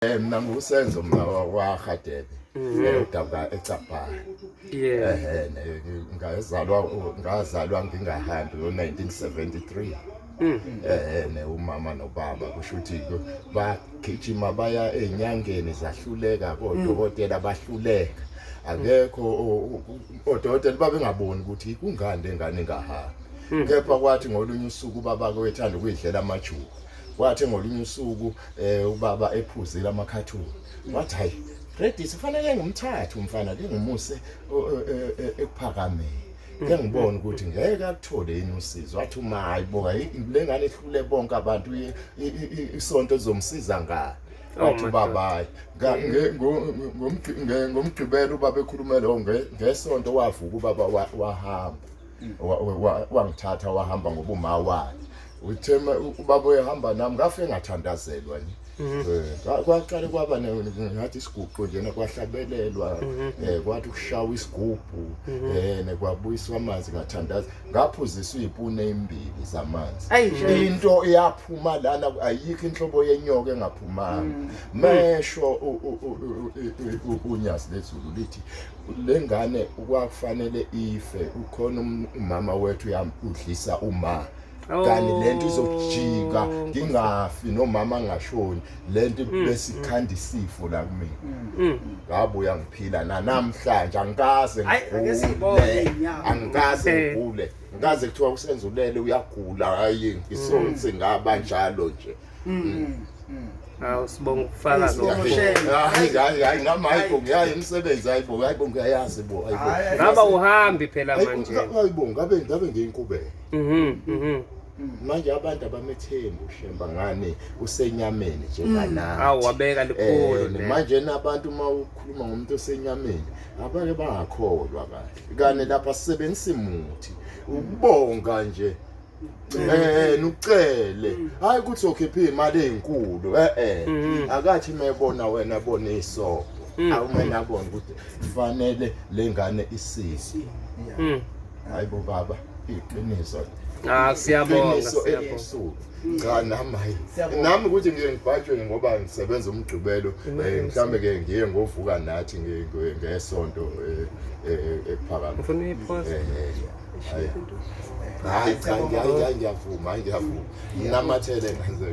Mina nguSenzo mina wakwaRhadebe. Udabuka eCabhana. Yeah. Ngazalwa ngingahambi ngo-1973. Ne umama nobaba kusho ukuthi bagijima baya ezinyangeni zahluleka kodokotela bahluleka. Akekho odokotela babengaboni ukuthi kungani lengane ingahambi. Kepha kwathi ngolunye usuku ubaba kwethanda ukuyidlela amajuba. Kwathi ngolunye usuku ubaba ephuzile amakhathuni wathi hayi Redis ufanele ngimthathe umfana ke ngimuse ekuphakameni ke ngibone ukuthi ngeke akuthole yini usizo. Wathi uma hayi boka lengane ehlule bonke abantu isonto lizomsiza ngani. Wathi ubaba hayi ngomgqibelo ubaba ekhulume lo ngesonto wavuka ubaba wahamba wangithatha wahamba ngoba uma wakhe uthe ubaba uyahamba nami ngafike ngathandazelwa nje. Kwaqale kwaba ngathi isiguqo njena kwahlabelelwa kwathi kushawa isigubhu nekwabuyiswa amanzi ngathandaza ngaphuziswa izipuni ezimbili zamanzi. Into iyaphuma lana ayikho inhlobo yenyoka engaphumanga. Mesho unyazi lezulu lithi lengane kwakufanele ife ukhona umama wethu uyamudlisa uma kani lento izojika ngingafi nomama angashoni lento besikhanda isifo la kumina. Ngabuya ngiphila namhlanje angikaze ngigule, angikaze ngigule, ngikaze kuthiwa usenzulele uyagula, hayi ngisonsi ngaba njalo nje. Hawu sibonga ukufakaza. Hayi hayi hayi nami hayi bo ngiyaye umsebenzi hayi bo hayi bo ngiyayazi bo hayi bo. Ngaba uhambi phela manje. Hayi bo ngabe ngiyinkubeka. Manje abantu abamethembi uShemba ngani usenyameni njenganathi. Hawu wabeka likhulu. Manje nabantu uma ukhuluma ngomuntu osenyameni abake bangakholwa kahle. Kani lapha sisebenzisa imuthi ukubonga nje. Nucele hayi ukuthi ukhipha imali ezinkulu akathi mebona wena bona isobho awumele abone ukuthi kufanele lengane isize. Hayi bo baba iqiniso. Siyabonga siyabonga. Cha nami hayi nami ukuthi ngiye ngibhajwe ngoba ngisebenza umgqibelo mhlambe ke ngiye ngovuka nathi ngesonto ekuphakama. Ngifuna uyiphosa. Hayi cha ngiyavuma, ngiyavuma. Nginamathele ngenze.